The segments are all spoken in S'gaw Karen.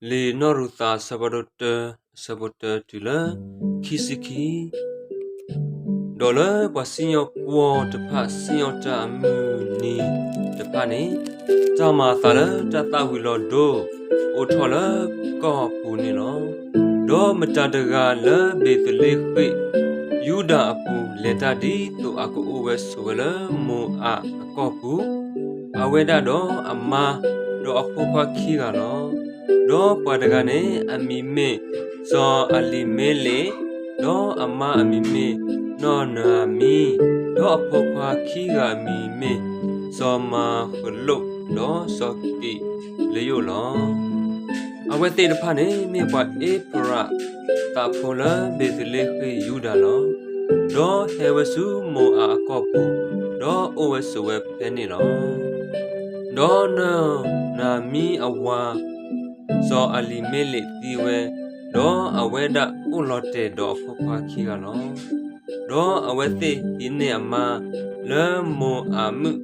လံာ်နီၢ်ရူၤသးအဆၢဖးဒိၣ်တၢ အဆၢဖိတၢတုၤလၢခံဆံခံ, ဒီးလၢပှၤစံၣ်ညီၣ်ကွီၢ်တဖၣ်စံၣ်ညီၣ်တၢ်အမုၢ်နံၤတဖၣ်န့ၣ်, တၢ်မၤအသးလၢတၢ်သၣ်ဝံၤလီၤဒိ အိၣ်ထီၣ်လၢကီၢ်ပူၤန့ၣ်လီၤ. ဒီးမတၤတဂၤလၢဘ့ၤသလ့ဃ့ၣ် ယူဒၤအပူၤ လဲၤတၢ်ဒ်သိးအကအိၣ်ဝဲဆိးဝဲလၢမိၤအၤအကီၢ်ပူၤ, အဝဲဒၣ်ဒီးအမါ ဒီးအဖိခွါခံဂၤလီၤ. ဒီးပှၤတဂၤန့ၣ် အမံၤမ့ၢ်စီၤအလံၤမ့လ့း, ဒီးအမါအမံၤမ့ၢ်နီၢ်နၤအမံ, ဒီးအဖိခွါခံဂၤအမံၤမ့ၢ်စီၤမၤဃလိၣ် ဒီးစီၤကံးလယိၣ်လီၤ. အဝဲသ့ၣ်တဖၣ်န့ၣ် မ့ၢ်ပှၤအ့ဖရးသးဖိလၢဘ့ၤသလ့ဃ့ၣ်ယူဒၤလီၤ. ဒီးဟဲဝဲဆူမိၤအၤအကီၢ်ပူၤ, ဒီးအိၣ်ဝဲဆိးဝဲဖဲန့ၣ်လီၤ. ဒီးနီၢ်နၤမံအဝၤ စီၤအလံၤမ့လ့းသံဝဲ, ဒီးအဝဲဒၣ်အိၣ်လီၤတဲာ်ဒီးအဖိခွါခံဂၤလီၤ. ဒီးအဝဲသ့ၣ်ဟံးန့ၢ်အမါလၢမိၤအၤမုၣ်,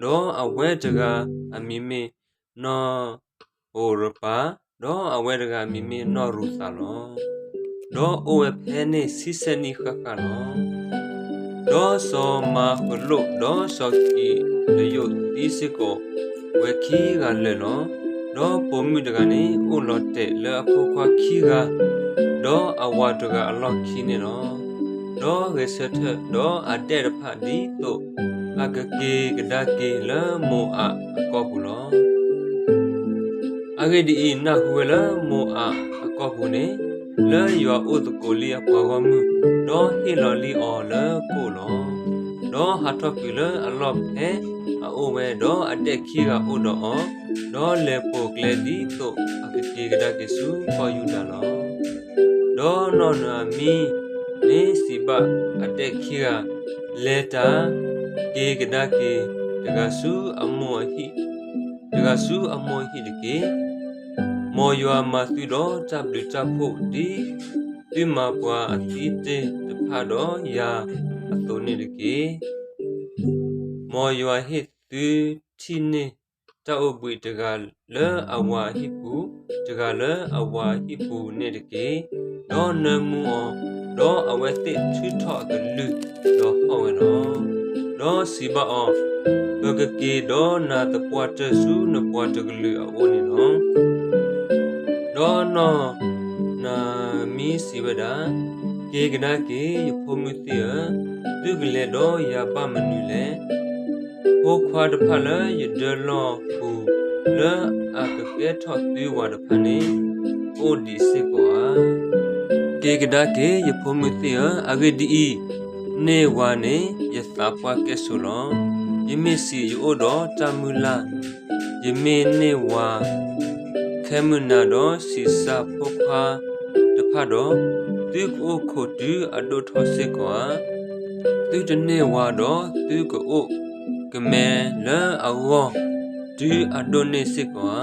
ဒီးအဝဲတဂၤအမံၤမ့ၢ်နီၢ်ဧိၤရပၤ, ဒီးအဝဲတဂၤအမံၤမ့ၢ်နီၢ်ရူၤသးလီၤ. ဒီးအိၣ်ဝဲဖဲန့ၣ်ဆံဆဲနံၣ်ဃၣ်ဃၣ်လီၤ. ဒီးစီၤမၤဃလိၣ် ဒီးစီၤကံးလယိၣ်သံစ့ၢ်ကီးဝဲခံဂၤလၢာ်လီၤ. ဒီးပိာ်မုၣ်တဂၤန့ၣ် အိၣ်လီၤတဲာ်လၢအဖိခွါခံဂၤ, ဒီးအဝၤတဂၤအလီၢ်ခံန့ၣ်လီၤ. ဒီးဂဲၤဆၢထၢၣ်ဒီးအဒဲၣ်တဖၣ် ဒ်သိးအကက့ၤကဒါက့ၤလၢမိၤအၤအကီၢ်ပူၤလီၤ. အဂ့ၢ်ဒ်အံၤ, နၢ်ဟူဝဲလၢမိၤအၤအကီၢ်ပူၤန့ၣ်, လၢယွၤအိၣ်သကိးလံအပှၤဂီၢ်မုၢ်, ဒီးဟ့ၣ်လီၤလံအီၤလၢကိၣ်လီၤ. ဒီးဟးထီၣ်ကွံာ်လၢအလီၢ်ဖဲအအိၣ်ဝဲ, ဒီးအဒဲၣ်ခံဂၤအိၣ်ဒီးအီၤ, ဒီးလဲၤပိာ်ကျဲဒ်သိးအကက့ၤကဒါက့ၤဆူကီၢ်ယူဒၤလီၤ. ဒီးနီၢ်နၤမံန့ၣ်စံးဘၣ်အဒဲၣ်ခံဂၤ, လဲၤတၢ်, က့ၤကဒါက့ၤ, တဂၤဆူအမိၢ်အဟံၣ်, တဂၤဆူအမိၢ်အဟံၣ်တက့ၢ်. မ်ယွၤမၤသုဒီးတၢ်ဘျုးတၢ်ဖှိၣ် ဒ်သုမၤပှၤအသံတ့ၢ်တဖၣ်ဒီးယၤအသိးန့ၣ်တက့ၢ်. မ်ယွၤဟ့ၣ်သုထံၣ်န့ၢ်တၢ်အိၣ်ဘှံး တဂၤလၢအဝၤအဟံၣ်ပူၤ, တဂၤလၢအဝၤအဟံၣ်ပူၤန့ၣ်တက့ၢ်. ဒီးနၢမူအီၤ, ဒီးအဝဲသ့ၣ်ထုးထီၣ်အကလုၢ်, ဒီးဟီၣ်ဝဲလီၤ. ဒီးစံးဘၣ်အီၤ, ပကက့ၤဒီးနၤသပှၢ်တၢၢ်ဆူနပှၤတကလုာ်အအိၣ်န့ၣ်လီၤ. ဒီးနီၢ်နၤမံစံးဝဲဒၣ်, က့ၤကဒါက့ၤ ယဖိမုၣ်သ့ၣ်ဧၢ, သုကလဲၤဒီးယၤဘၣ်မနုၤလဲၣ်. ဖိခွါတဖၣ်လၢယဒၢလီၢ်ပူၤ လၢအကကဲထီၣ်သုဝၤတဖၣ်န့ၣ် အိၣ်ဒံးစ့ၢ်ကီးဧါ. က့ၤကဒါက့ၤ ယဖိမုၣ်သ့ၣ်ဧၢ, အဂ့ၢ်ဒ်အံၤ, န့ၢ်ဝၤန့ၣ် ယသးပှၢ်ကဲၣ်ဆိးလီၤ. ယမ့ၢ်စံးယအိၣ်ဒီးတၢ်မုၢ်လၢ်, ယမ့ၢ်န့ၢ်ဝၤ ခဲမုၢ်နၤဒီးဆံးစၢ်ဖိခွါတဖၣ်ဒီး, သုကအိၣ်ခိးတုၤအဒိၣ်ထီၣ်စ့ၢ်ကီးဧါ. သုတန့ၢ်ဝၤဒီးသုကအိၣ်ကမဲလၢအဂီၢ် တုၤအဒိၣ်န့ၢ်စ့ၢ်ကီးဧါ.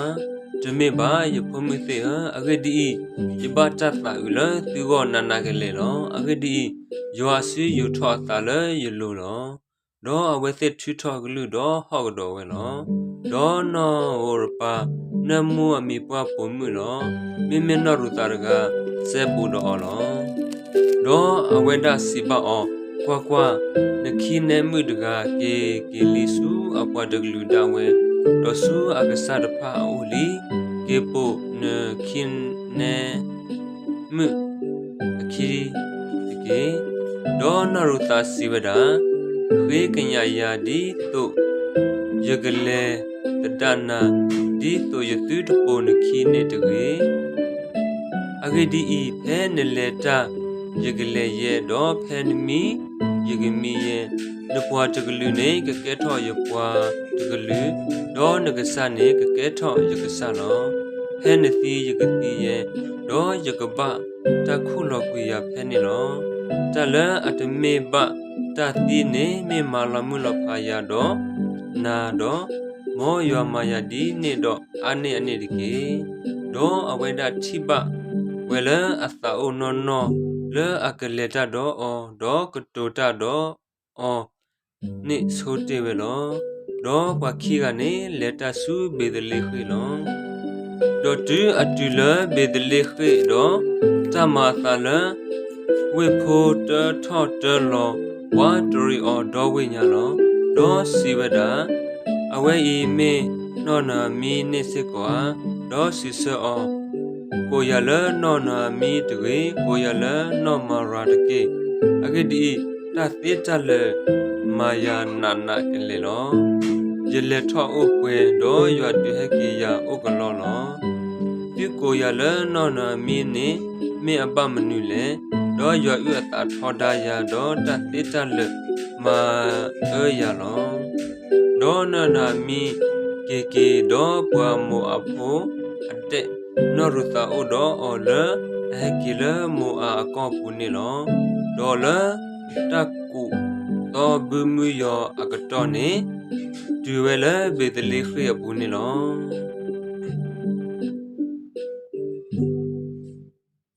တမ့ၢ်ဘၣ်, ယဖိမုၣ်သ့ၣ်ဧၢ, အဂ့ၢ်ဒ်အံၤ, ယဘၣ်တၢ်သးအုးလၢသုဂီၢ်နးနးကလဲာ်လီၤ. အဂ့ၢ်ဒ်အံၤ, ယွၤအစုယူာ်ထီၣ်အသးလၢယလိၤလီၤ. ဒီးအဝဲသ့ၣ်ထုးထီၣ်အကလုၢ်ဒီးဟီၣ်ကဒီးဝဲလီၤ. ဒီးနီၢ်ဧိၤရပၤနၢမူအမံၤပှၢ်ပိာ်မုၣ်လီၤ. မ့မ့ၢ်နီၢ်ရူၤသးတဂၤစဲဘူးဒီးအီၤလီၤ. ဒီးအဝဲဒၣ်စံးဘၣ်အီၤ, ကွၢ်ကွၢ်, နခံနဲမုၣ်တဂၤက့ၤက့ၤလံဆူအပှၤတကလုာ်ဒၣ်ဝဲ, ဒီးဆူအကစၢ်တဖၣ်အအိၣ်လံ. က့ၤပိာ်နခံနဲ မုၣ်အခံတက့ၢ်. ဒီးနီၢ်ရူၤသးစံးဝဲဒၣ်, ဃ့ကညးယၤဒ်သိးယကလဲၤသဒၣ်နၤ, ဒ်သိးယသုတပိာ်နခံန့ၣ်တဂ့ၤ. အဂ့ၢ်ဒ်အံၤ, ဖဲနလဲၤတၢ်ယကလဲၤယဲ, ဒီးဖဲနမံယကမံယဲ. နပှၤတကလုာ်န့ၣ်ကကဲထီၣ်ယပှၤတကလုာ်, ဒီးနကစၢ်န့ၣ်ကကဲထီၣ်ယကစၢ်လီၤ. ဖဲနသံယကသံယဲ, ဒီးယကဘၣ်တၢ်ခူၣ်လီၤကွံာ်ယၤဖဲန့ၣ်လီၤ. တၢ်လၢအတမ့ၢ်ဘၣ်တၢ်သံန့ၣ် မ့ၢ်မၤလီၤမုၢ်လီၤဖးယၤဒီးနၤဒီး, မ်ယွၤမၤယၤဒ်န့ၣ်ဒီးအါန့ၢ်အန့ၣ်တက့ၢ်. ဒီးအဝဲဒၣ်ထံၣ်ဘၣ်ဝဲလၢအသးအိၣ်နီၢ်နီၢ် လၢအကလဲၤတၢ်ဒီးအီၤ, ဒီးကတိၤတၢ်ဒီးအီၤန့ၣ်ဆိတ့ၢ်ဝဲလီၤ. ဒီးပှၤခံဂၤန့ၣ်လဲၤတၢ်ဆူဘ့ၤသလ့ဃ့ၣ်လီၤ. ဒီးတုၤအတုၤလၢဘ့ၤသလ့ဃ့ၣ်ဒီး, တၢ်မၤအသးလၢ ဝ့ၢ်ဖိတၢထီၣ်တၢလီၤ, ပှၤတရံးအီၤဒီဝ့ၢ်ညါလီၤ. ဒီးစံးဝဲဒၣ်, အဝဲအံၤမ့ၢ်နီၢ်နၤအမံန့ၣ်စ့ၢ်ကီးဧါ. ဒီးစံးဆၢအီၤ, ကိးယၤလၢနီၢ်နၤအမံတဂ့ၤ, ကိးယၤလၢနီၢ်မၤရၤတက့ၢ်. အဂ့ၢ်ဒ်အံၤ, တၢ်သ့တၢ်လၢာ်မၤယၤနးနးကလဲာ်လီၤ. ယလဲၤထီၣ်အိၣ်ပှဲၤ, ဒီးယွၤဒုးဟဲက့ၤယၤအိၣ်ကလီလီၤ. သုကိးယၤလၢနီၢ်နၤအမံန့ၣ် မ့ၢ်အဘၣ်မနုၤလဲၣ်. ဒီးယွၤအုၣ်အသးထီဒါယၤ, ဒီးတၢ်သ့တၢ်လၢာ်မၤအၢယၤလီၤ. ဒီးနီၢ်နၤအမံက့ၤက့ၤ, ဒီးပှၤမိၤအၤဖိအဒဲး နီၢ်ရူၤသးအိၣ်ဒီးအီၤလၢအဟဲက့ၤလၢမိၤအၤအကီၢ်ပူၤန့ၣ်လီၤ. ဒီးလၢတၢ်ကူးသီဘုမုယီၤအကတီၢ်န့ၣ်, တုၤဝဲလၢဘ့ၤသလ့ဃ့ၣ်အပူၤန့ၣ်လီၤ.